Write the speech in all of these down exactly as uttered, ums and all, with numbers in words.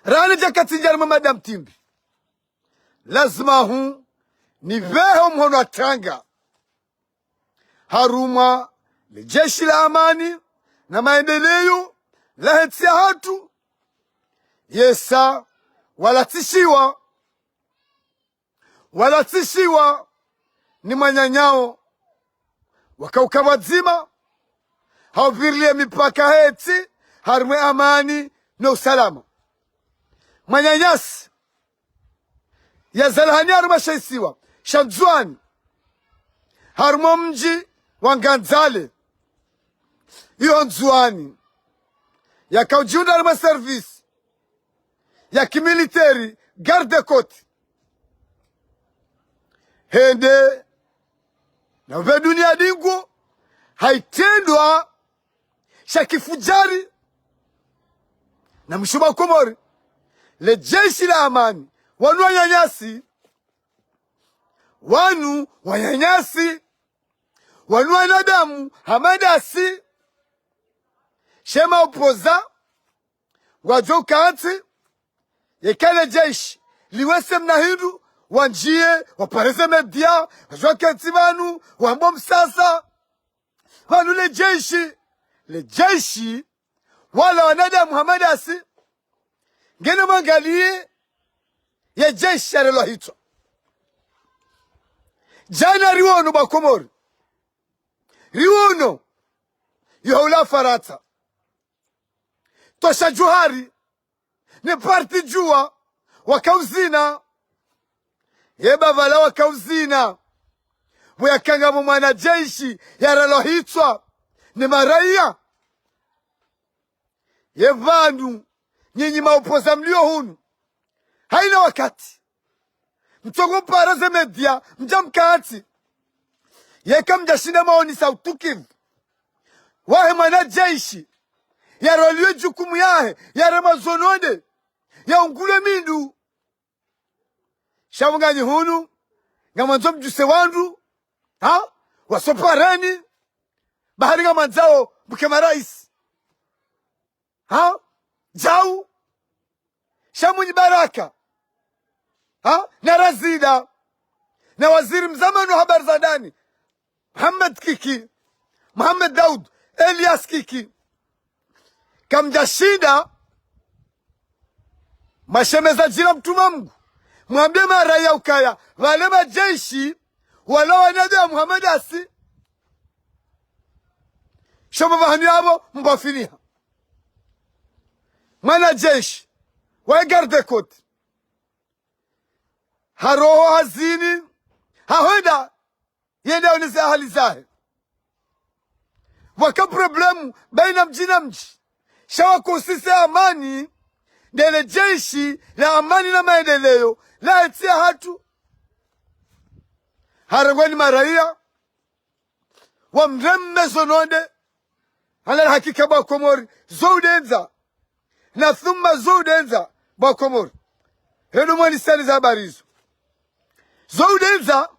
Rana djakatsi ndjari mwa madame Timbi. Lazima hu nipvehe mhono wa tanga harumwa le jeshi la amani na maendeleo lahe ntsi yahatru. Yesa walatsishiwa, walatsishiwa ni mwananyao wakauka pvwadzima, haupvirilia mipaka yahe ntsi harumwa amani no usalama. Mwananyasi yazalwa hani harumwa she isiwa sha Ndzuani, harumwa mdji wa Ngandzale, iyo Ndzuani, yakaudjiunda harumwa service ya kimiliteri, garde-côte. Hende na upve dunia dingu, ha itrendwa sha kifudjari. Na mshuba Komori, le jeshi la amani, wanu wananyasi, wanu wananyasi, wanu wanadamu hama ndasi. She maopposants ngwadjo kantsi, yeka le jeshi liwese mna hindru, wandjiye, wapare ze média, wadjo kentsi pvanu, wambe msasa. Pvanu le jeshi, le jeshi, wala wanadamu hama ndasi, ngena mwangaliye ye jeshi yarelwa hitswa. Djana riwono bo Wakomori, riwono yo hula Farantsa. Tosha Djuhari ne parti Juwa wakauzina. Ye ba pvala wakauzina. Pvo yakanga pvo mwanajeshi yarelwa hitswa ne maraiya. Ye pvanu, nyinyi maopposants mlio hunu, haina wakati mtsongo para ze média, mdja mkantsi. Yeka mdjashinda mwaonesa utukivu wahe mwanajeshi yaroliwe jukumu yahe, yaremwa zononde, yaungulwe mindru. Sha pvo nganyi hunu, ngamwandzo mdjuse wandru, ha? Wasopareni, bahari ngamwandzao mbuke maraisi. Ha? Djau, sha Mwinyi Baraka, ha? Na Razida, na waziri mzamani wa habari za ndani, Mohamed Kiki, Mohamed Daoud, Elias Kiki. Kamdjashinda, mwashemeza djina mtruma Mngu, mwambe maraiya ukaya pvale majeshi, wala wanadamu hama ndasi. Sha pvo pvahanu yapvo mbafiniha. Mwanajeshi wa garde-côte, ha roho hazini, hahwenda, yende yaonese ahali zahe. Pvwaka problème baina mdji na mdji. Sha wakohusisa amani, ndele jeshi la amani na maendeleo lahe ntsi yahatru. Harengwa ni maraiya, wamreme zononde. Ala hakika bo Wakomori, zo udendza. Na thumma zo udendza bo Wakomori. Hendo mwanisani ze habari izo. Zo udendza,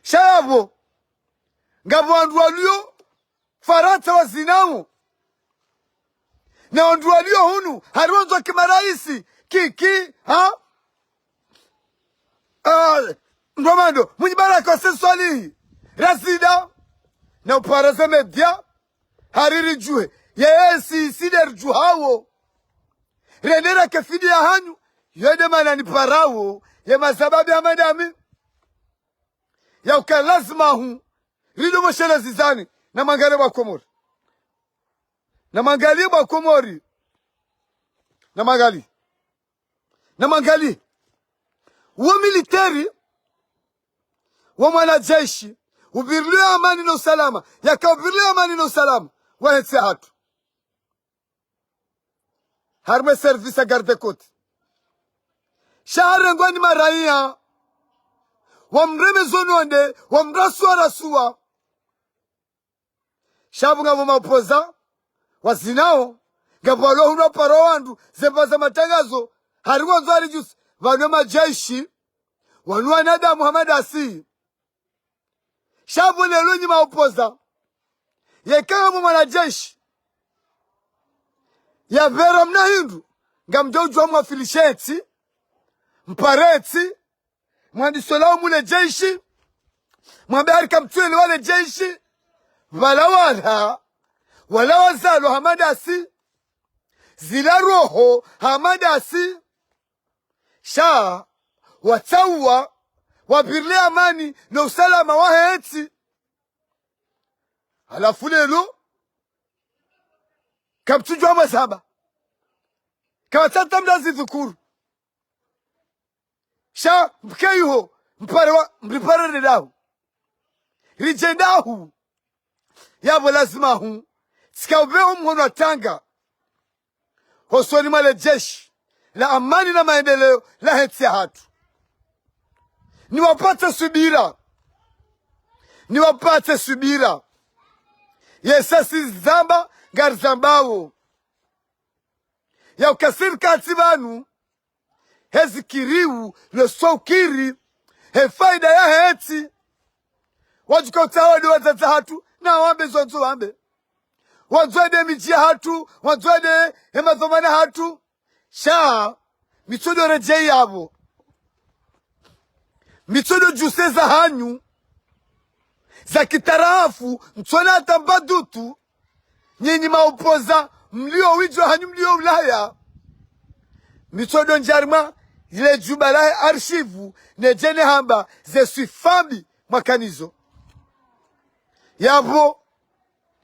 sha yapvo, ngapvo wandru walio Farantsa wazinao. Na wandru walio hunu, hari wandzo wake maraisi, Kiki, ha? Ah, Ndrwamando, Mwinyi Baraka, Said Swalihi, Razida, na upara ze média, hari ridjuhe, yeye si, si nde ridjuhao. Rende rake fidiya hanyu, yo nde mana niparao, ye mazababi hama ndami. Ya uka lazima hu, rido moshelezizani, na mwangaliye bo Wakomori. Na mwangaliye bo Wakomori. Na mwangaliye. Na mwangaliye. Wo militeri, wo mwanajeshi, upvirilwa amani no usalama, yaka upvirilwa amani no usalama wahe ntsi yahatru. Harumwa service ya garde-côte. Sha harengwa ni maraiya, wamreme zononde, wamrasua rasua. Sha pvo ngapvo maopposants wazinao, ngapvo walo hunu wapara wandru, ze mbaza matangazo, hari wandzo hari djusi, pvanu majeshi, wanu wanadamu hama ndasi. Sha pvo leo nyi maopposants, yeka ngapvo mwanajeshi yapvera mna hindru, ngamdjo udjuwa mwafilishe ntsi, mpare ntsi, mwandiso lawo mule jeshi, mwambe hari kamtsuelewa le jeshi, pvala wala, wala wazalwa hama ndasi, zila roho hama ndasi, sha watsauwa, wapvirile amani no usalama wahe ntsi. Halafu lelo, kamtsudjuwa mwazamba. Kawatsatsa mndru azidhukuru. Sha mbuke iho, mpare wa, mripare ridahu. Ridje ndahu. Yapvo lazima hu, tsika upveho mhono wa tanga hosoni mwa le jeshi la amani na maendeleo lahe ntsi yahatru. Niwapatse subira. Niwapatse subira. Yesa si zamba ngarizambawo. Ya ukasiri katsi pvanu, he zikiriwu, le sokiri, he faida yahe ntsi. Wadjuka utsaha wade wadzadze hatru, na wambe zo wandzo wambe. Wandzo wade midji yahatru, wandzo wade he madhwamana hatru. Sha, mitsodo redjeyi yapvo. Mitsodo djuse za hanyu za kitarafu, mtsona hata mbadutu, nyinyi maopoza, mlio widjo hanyu mlio Ulaya. Mitsodo ndjarima, ile djumba lahe arshivu, nedjene hamba, ze swifa mbi mwakanazo. Yapvo,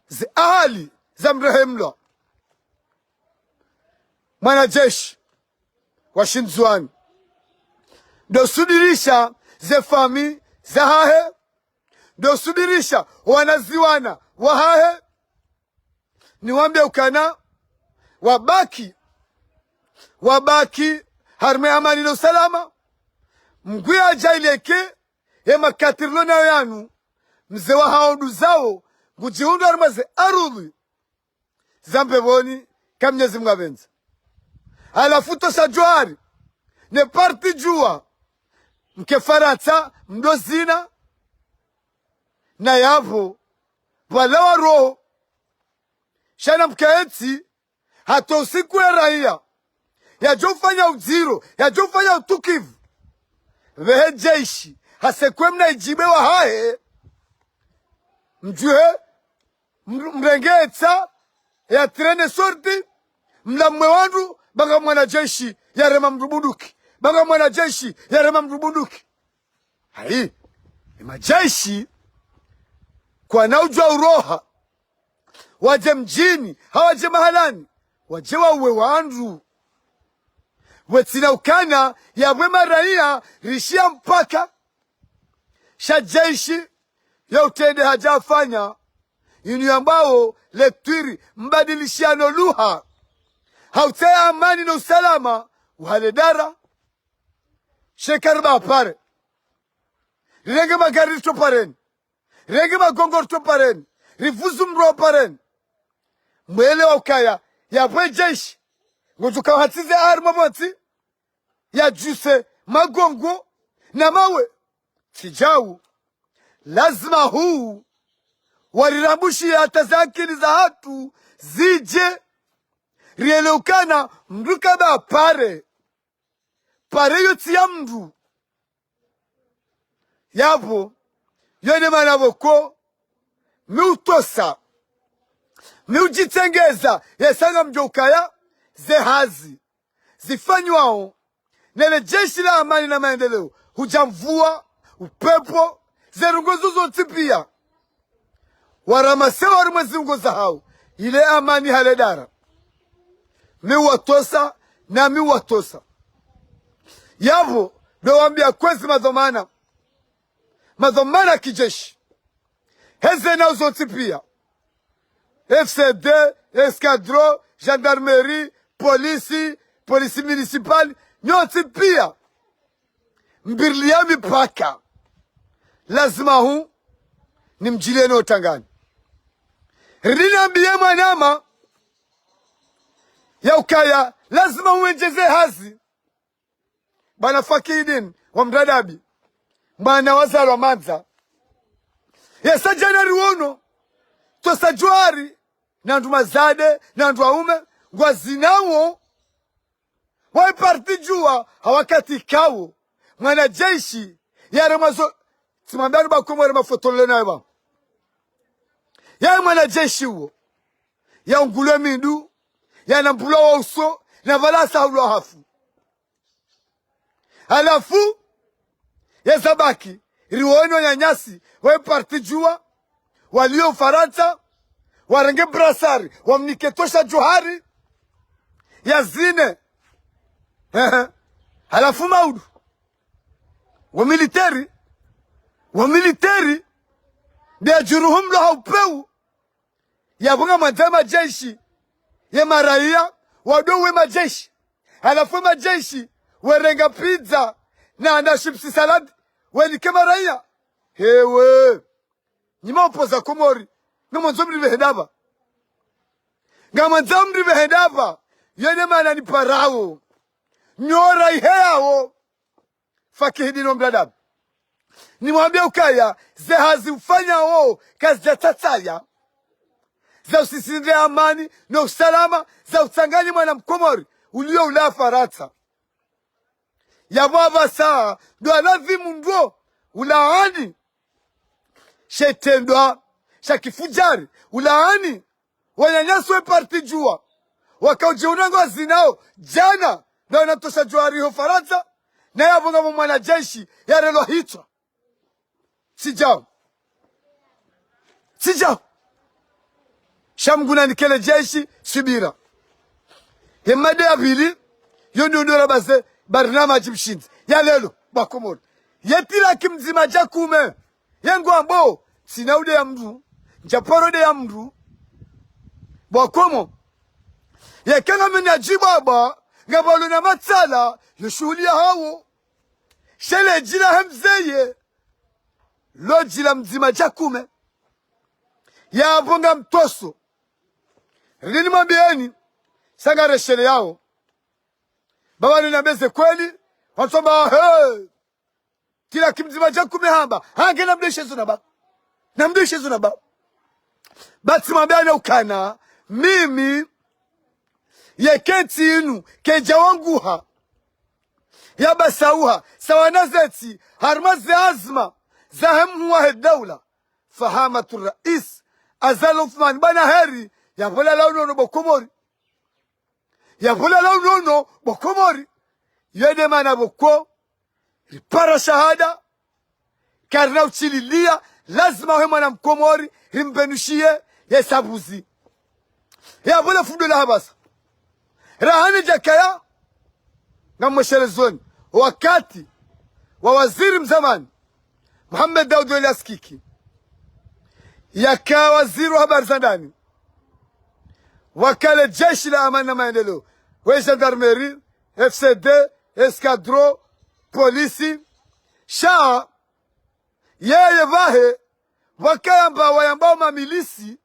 ze ahali za mrehemlwa mwanajeshi wa shindzuwani. Ndo subirisha ze fami zahahe. Ndo subirisha wanaziwana wahahe. Niwambe ukana wabaki, wabaki harimwa amani no usalama. Mngu yadjaanlie ke ye makati rilo nayo yanu, mze wahawo nduzawo ngudjihundru harimwa ze arudhi za mbepvoni, ka Mnyezi Mngu apvendza. Halafu tosa djuwa hari, ne parti djuwa, mke Farantsa, mdo zina, na yapvo, pvalawa roho, sha na mke entsi, hata usiku ye raiya yadjo ufanya udziro, yadjo ufanya utukivu, pvehe jeshi, hasa kwe mna idjibe wahahe, mdjuhe, mr-, mrenge etsa, ya traîne sortie, mlamwe wandru, banga mwanajeshi yarema mndru bunduki, banga mwanajeshi yarema mndru bunduki. Hayi, ye majeshi, kwana udjuwa uroha, wadje mdjini, hau wadje mahalani, wadje wauwe wandru. Wetsina ukana, yapvo ye maraiya, rishiya mpaka. Sha jeshi, ya utrende hadja afanya, inu yambwawo lecture, mbadilishiyano luha. Hautsaha amani no usalama, uhale dara. Sheka riba pare. Rirenge magari ritowe pareni. Rirenge magongo ritowe pareni. Rivuzu mro pareni. Mwelewa ukaya, yapvo ye jeshi, ngudjo uka uhatsize harimwa pvontsi, yadjuse magongo na mawe. Tsi djau. Lazima hu, warirambushi hata ze akili zahatru zidje. Rielewe ukana mndru kaba pare. Pare yo tsi ya mndru. Yapvo, yo ne mana pvoko, mi utosa, mi udjitsengeza, yesa ngamdjo ukaya, ze hazi zifanyiwawo ne le jeshi la amani na maendeleo, hudja mvua, upepvo, ze ndrongoo zontsi piya, waramasewa harimwa ze ndrongoo zahawo, ile amani ihale dara. Mi uwatosa, na mi uwatosa. Yapvo, ndo wambiya kwezi madhwamana. Madhwamana kijeshi. Heze nao zontsi piya. F C D, escadron, gendarmerie, police, police municipale, nyontsi piya. Mbiriliya mipaka. Lazima hu, nimdjiliye no utangani. Ridinambiye mwanama, ya ukaya, lazima uwendjeze hazi. Bwana Fakidin wa Mradabi, mwana wazalwa Mandza. Yesa djana riwono, tosa djuwa hari, na wandru mazade, na wandru waume, ngwazinawo, Wa parti Juwa, ha wakati kawo, mwanajeshi, yaremwa zo, tsimwambiani ba Komori mafoto nle nayo ba. Yaye mwanajeshi uwo, yaungulwe mindu, yanambulwa wo uso, na pvala hasahulwa hafu. Halafu, yezabaki, riwone wananyasi, wa parti Juwa, waliyo Ufarantsa, warenge brassard, wamnike tosha Djuhari, yazine. Ehe. Halafu maudu. Wa militeri, wa militeri, nde yadjuruhumlwa ha upeu, yapvo ngamwandzo majeshi, ye maraiya, wado we majeshi. Halafu majeshi, werenga pizza, na, na chips salad, wenike maraiya. Hewe. Nyi ma opposants Komori, ngamwandzo mripvehe ndapvi? Ngamwandzo mripvehe ndapvi? Yo nde mana niparawo. Nyora iheyawo. Fakihidi no mdadamu. Nimwambie ukaya, ze hazi ufanyawo, kazidjatsatsaya. Za usisindre amani, no usalama, za utsanganyi mwana Mkomori, uliyo ula Farantsa. Yapvo apvasa, ndo aladhimu ndo, ulaani. She itrendwa, sha kifujari, ulaani. Wananyasi we parti Juwa, wakaudje unango wazinao, djana, na wanatosha Djuhari ho Farantsa, na yapvo ngapvo mwanajeshi, yarelwa hitswa. Tsidjao. Tsidjao. Sha Mngu nanike le jeshi, subira. Ye mada ya pvili, yo ndo ndo rabaze, barnamaji mshindzi. Ya leo, ba Komori. Ye tilaki mdzima dja kume. Ye ngwambo, tsina ude ya mndru, ndjaparo ude ya mndru. Bwa Komori. Yeka ngamina djibaba, ngapvalo na matsala, yo shuhuli yahawo. She le dji lahe mzeye, lo dji la mdzima dja kume. Yapvo ngamtoso. Rini mwambieni, sanga resheleyao. Baba nina beze kweli, watsomba, he. Tilaki mdzima dja kume hamba, hange namdeshe zo naba. Namdeshe zo naba. Ba tsimwambiane ukana, mimi, yeka entsi inu, kayidjawanguha, yapvasauha, sawa na zentsi, harumwa ze azma, zahe mhuu wahe daula, Fahamatu Rais, Azali Assoumani, bwana heri, yapvo lala unono bo Komori. Yapvo lala unono bo Komori. Yo nde mana bo ko, ripara shahada, karina ushililia, lazima uhe mwana Mkomori, rimbenushiye, ye sabuzi. Yapvo le fundo la hapvasa. Rahana djakaya, ngamweshelezoni, wakati wa waziri mzamani, Mohamed Daoud Elias Kiki, yaka waziri wa habari za ndani, waka le jeshi la amani na maendeleo, we gendarmerie, F C D, escadron, polisi, sha, yeye pvahe, wakayamba, wayambao mamilisi,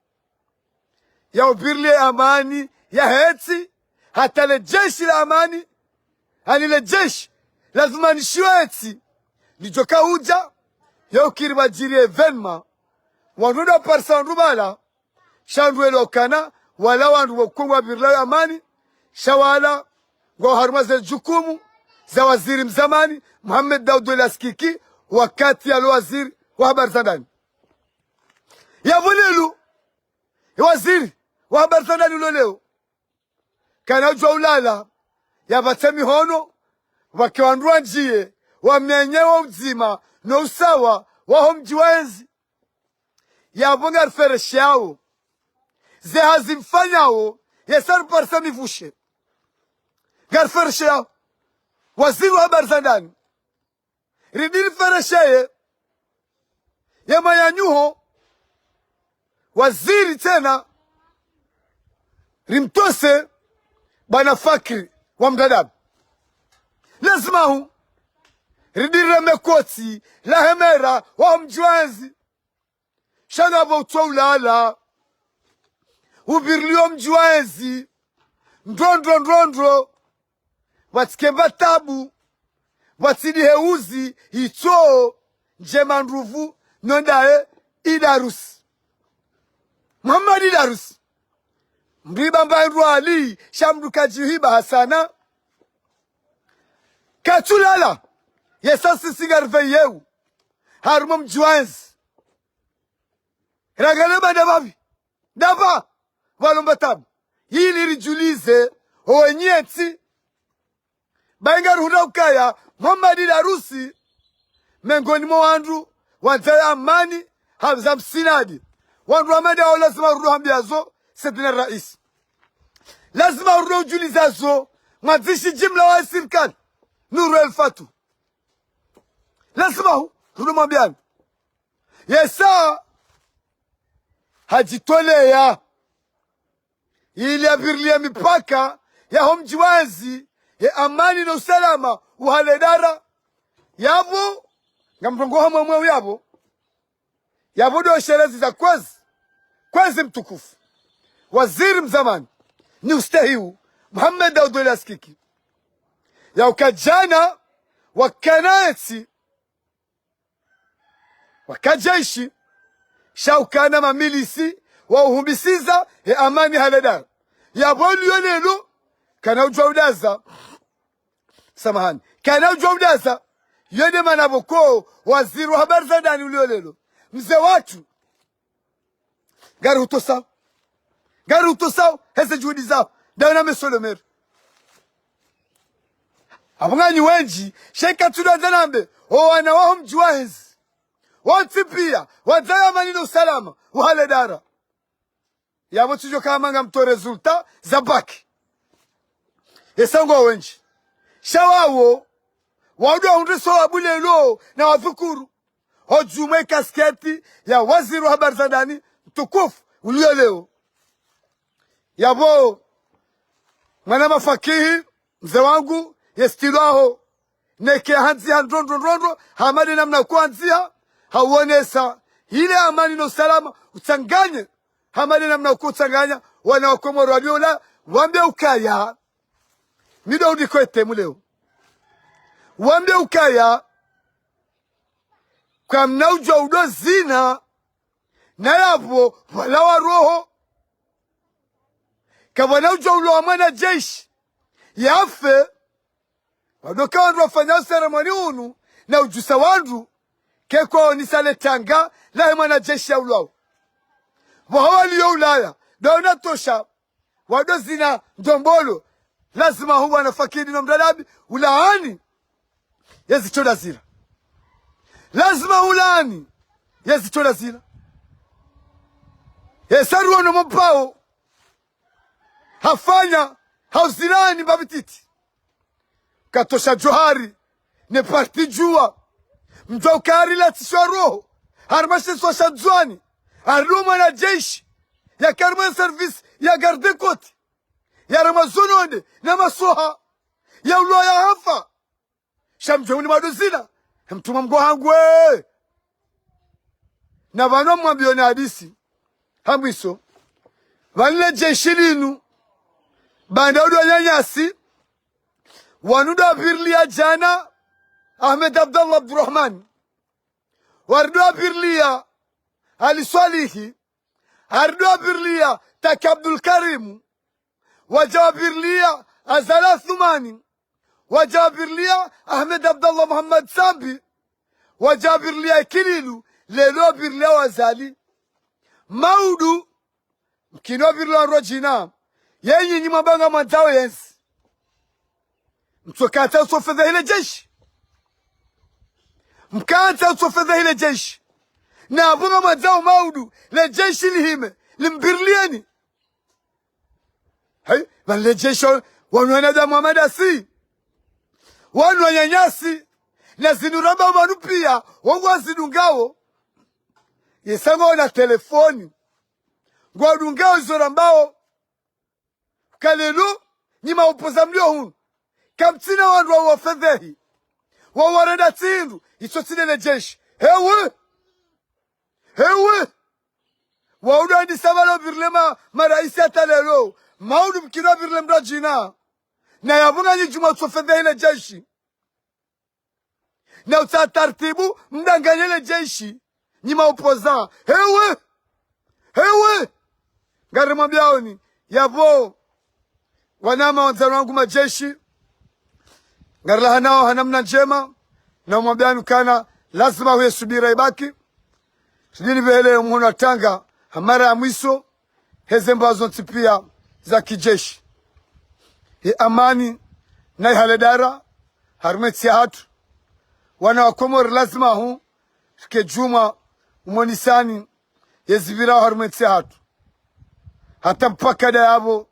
ya ubirlie amani yahe ntsi, hata le jeshi la amani, ani le jeshi la dhumanishiwa entsi, lidjo kaudja, ya ukiri pvadjiri événement, wandru ndo parisa wandru pvala, sha ndrwelo ukana, wala wandru wo ko ngwabirlao amani, sha wala, ngwao harumwa ze jukumu, za waziri mzamani, Mohamed Daoud Elias Kiki, wakati yalo waziri wa habari za ndani. Yapvo leo, ye waziri wa habari za ndani ulo leo, kana udjuwa ulala, yapvatse mihono, pvwake wandru wandjiye, wamenye wo udzima, no usawa, waho mdji wa yezi. Yapvo ngariferesheyao. Ze hazi mfanyao, yesa riparisa mivushe. Ngariferesheyao. Waziri wa habari za ndani. Ridi riferesheye, ye mwananyuho, waziri tsena, rimtose, bwana Fakri, wa mdadamu. Lazima hu, ridi reme koti, la hemera, wa mdji wa yezi. Sha ngapvo utso ulala. Ubirlio mdji wa yezi. Ndro, ndro, ndro, ndro. Pvatsike mba tabu. Pvatsi diheuzi. Itso. Ndjema ndruvu. Nondaye. Idarusi. Muhammad Idarusi. Mriba mba ndru ali. Sha mdru kadjihiba hasana. Katsulala. Yesa sisi ngariveillé. Harumwa mdji wa yezi. Rangalie ba ndapvapvi. Ndapva. Pvalomba tabu. Ili ridjulize. Owenyi entsi. Bahi ngarihundra ukaya, Mohamed Larousse, mengoni mwa wandru, wandza ya amani, ha, za msinadi. Wandru wa amani hao lazima rudjo hambiazo, Saidina Raisi. Lazima rudjo udjulizazo, mwandzishi jimla wa sirikali, Nour El Fath. Lazima hu, rudjo mwambiani. Yesa, hadjitolea. Ili yapvirilie mipaka yaho mdji wa yezi, ye amani no usalama uhale dara. Yapvo, ngamrongoa hamwe mwe yapvo. Yapvo ndo sherezi za kwezi, kwezi mtukufu. Waziri mzamani, ni ustahiwu, Mohamed Daoud Weli Askiki. Ya uka djana, wakana entsi, waka jeshi, sha ukana mamilisi, wa uhumbisiza, he amani hale dara. Yapvo uliyo lelo, kana udjuwa udaza. Samahani. Kana udjuwa udaza. Yo nde mana pvoko, waziri wa habari za ndani uliyo lelo. Mze watru. Ngari utosao. Ngari utosao, heze juhudi zao. Ndawe na monsieur le maire. Apvo nganyi wendji, sha ika tsudo andza nambe, owana waho mdji wa yezi. Wontsi pia, wandza ya amani no usalama, uhale dara. Yapvo tsidjo kaya manga mtowe résultat za bac. Yesa ngwao wendji. Sha wawo, wandru wahundre sawabu lelo na wadhukuru. Hodjumwa ikasketi ya waziri wa habari za ndani, mtukufu, uliyo leo. Yapvo, mwana mafakihi, mze wangu, ye stilo yaho. Neke handziha ndrondro ndrondro, hama nde namna uko handziha, hauonesa. Ile amani no usalama, utsanganye. Hama nde namna uko utsanganya, wana wa Komoro walio la, wambe ukaya. Mi ndo unikwete muleo. Wambe ukaya, kamna udjuwa udo zina, na yapvo, pvwalawa roho. Kapvwana udjuwa ulo wa mwana jeshi, yafe, wandru ka wandru wafanya useremoni unu, na udjusa wandru, ke kwaonesa le tanga, lahe mwana jeshi ya ulwawo. Pvo hawa liyo Ulaya, ndo una tosha, wado zina ndombolo, lazima hu bwana Fakidi no Mdalabi, ulaani, yezi tsoda zila. Lazima ulaani, yezi tsoda zila. Yesa ruono mopvao, hafanya, hauzilaani mbapvi titi. Katosha Djohar, ne parti Juwa. Mdru ukari la tisho roho. Harumwa she swa sha Ndzuwani. Harumwa mwana jeshi. Yaka harumwa service ya garde-côte. Yaremwa zo nonde, na maswaha. Ya ulwa ya hafa. Sha mdjo uni mado zina. Mtrumwa mgo hangu we. Na pvanu mwambiyo na hadisi. Hamwiso. Pvanu le jeshi linu. Baanda udo nyanyasi. Wanu ndo wapvirilia djana Ahmed Abdallah Abdurahman. Wari ndo wapvirilia Ali Swalihi. Wari ndo wapvirilia Taki Abdul Karimu. Wadja wapvirilia Azali Athumani. Wadja wapvirilia Ahmed Abdallah Muhammad Sambi. Wadja wapvirilia Ikililu. Lelo wapvirilia Azali. Maudu. Mkini wapvirilia wandru djina. Ye nyinyi mwamba ngamwandzao yezi. Mtsokantsa utsofedha hile jeshi. Mkantsa utsofedha hile jeshi. Na apvo ngamwandzao Maudu, le jeshi lihime, limpvirilieni. Hayi, pvanu le jeshi, wanu wanadamu wa madasi. Wanu wanyanyasi, na zinu ramba pvanu pia, wangu wazidungao. Yesa ngwaona telefoni. Ngwadungao izo rambao. Ka lelo, nyi maopposants mlio hunu. Kamtsina wandru wa wafedhehi. Wa warenda tsindru, itso tsi lele jeshi. Hewe! Hewe! Waudu wandisa pvalo pvirile ma, maraisi hata lelo. Maudu mkini wapvirile mndru djina. Na yapvo nganyi djumwa utsofedhehi le jeshi. Na utsaha tartibu, mdanganye le jeshi, nyi maopposants. Hewe! Hewe! Ngarimwambiaoni, yapvo, wanama wandzani wangu majeshi, Ngarilahanao ha namna ndjema, na umwambiani ukana lazima huye subira ibaki. Ridini pvehele yo mhono wa tanga ha mara ya mwiso, heze mbawa zontsi pia za kijeshi. Ye amani na ihale dara harumwa entsi yahatru. Wana wa Komori lazima hu rike djumwa umonisani yezipvirao harumwa entsi yahatru. Hata mpaka ndayapvo